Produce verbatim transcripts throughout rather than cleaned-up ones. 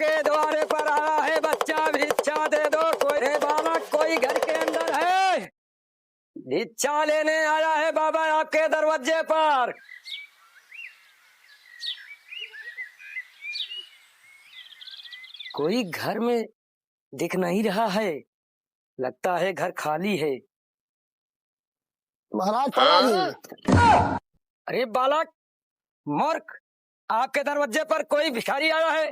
आपके द्वारे पर आया है बच्चा, भिक्षा दे दो। कोई, रे बालक, कोई घर के अंदर है? भिक्षा लेने आया है बाबा आपके दरवाजे पर। कोई घर में दिख नहीं रहा है, लगता है घर खाली है। महाराज, प्रणाम। अरे बालक, मूर्ख, आपके दरवाजे पर कोई भिखारी आया है?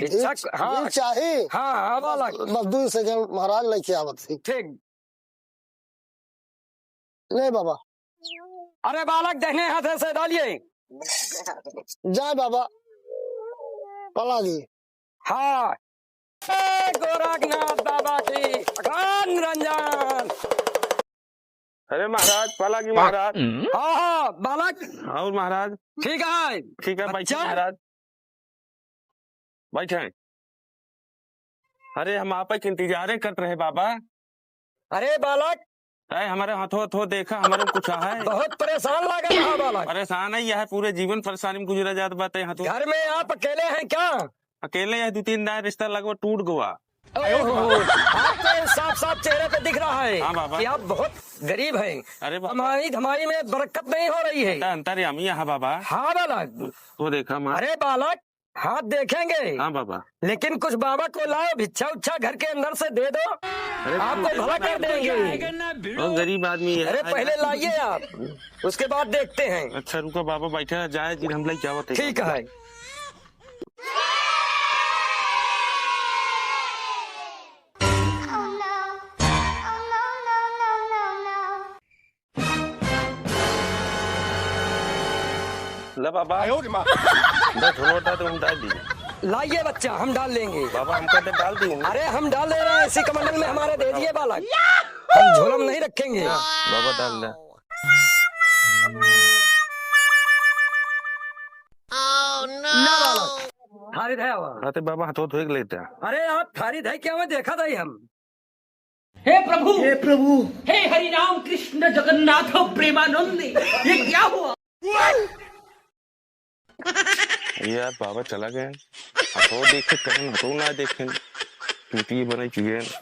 भिक्षक, भिक्ष-, हाँ। भिक्षा ही? हाँ, हाँ, बालक। बस, बस दो सेकंड, महाराज लेके आवत ही। ठीक। ले बाबा। अरे बालक, दहिने हाथे से डालिए। जय बाबा। पलागी। हाँ। ए, गोरखनाथ बाबा की, भगवान रंजन। अरे महाराज, पलागी महाराज। हाँ, हाँ, बालक। और महाराज? ठीक है। ठीक है, बैठे बच्चा। महाराज। बैठे। अरे, हम आपे के इंतजारे करत रहे बाबा। अरे बालक। अरे, हमरे हाथो, हाथो देखा, हमरे कुछ है। बहुत परेशान लागत रहा बालक। परेशान है, यह पूरे जीवन परेशानी में गुजरा जात बाटे हाथो। घर में आप अकेले हैं क्या? अकेले है, दो तीन दाई रिश्ता लगवा टूट गवा। ओहो, आपके साफ साफ चेहरे पे दिख रहा है हाँ बाबा। कि आप बहुत गरीब हैं। अरे बाबा। कमाई धमाई में बरकत नहीं हो रही है। अंतर, अंतर्यामी यहाँ बाबा। हाँ बालक। तो देखा माँ। अरे बालक, हाँ देखेंगे। हाँ बाबा। लेकिन कुछ बाबा को लाओ, भिक्षा उच्छा घर के अंदर से दे दो, अरे आपको भला कर देंगे। बहुत गरीब आदमी है। अरे पहले लाइए आप, उसके बाद देखते हैं। अच्छा रुको बाबा, बैठा जाए जी, हम लेके आवत है। ठीक है। ले बाबा। आयो रे माँ। दस नोट है तो हम डाल दीजिए। लाइए बच्चा, हम डाल लेंगे। बाबा, हमका तो डाल दीजिए। अरे हम डाल दे रहे हैं, इसी कमंडल में हमारे दे दिए बालक, हम झोला में नहीं रखेंगे। बाबा डाल दे। ना बालक, थारी धै आवा। अरे बाबा, हाथो धोए के लेता। अरे आप थारी धै क्या, मैं देखा था ही हम। हे प्रभु, हे प्रभु। हे हरि राम कृष्ण जगन्नाथ प्रेमानंद, ये क्या हुआ? यार बाबा चला गया। अब वो देखे कहीं तो ना देखे। चूतिए बने चुके हैं।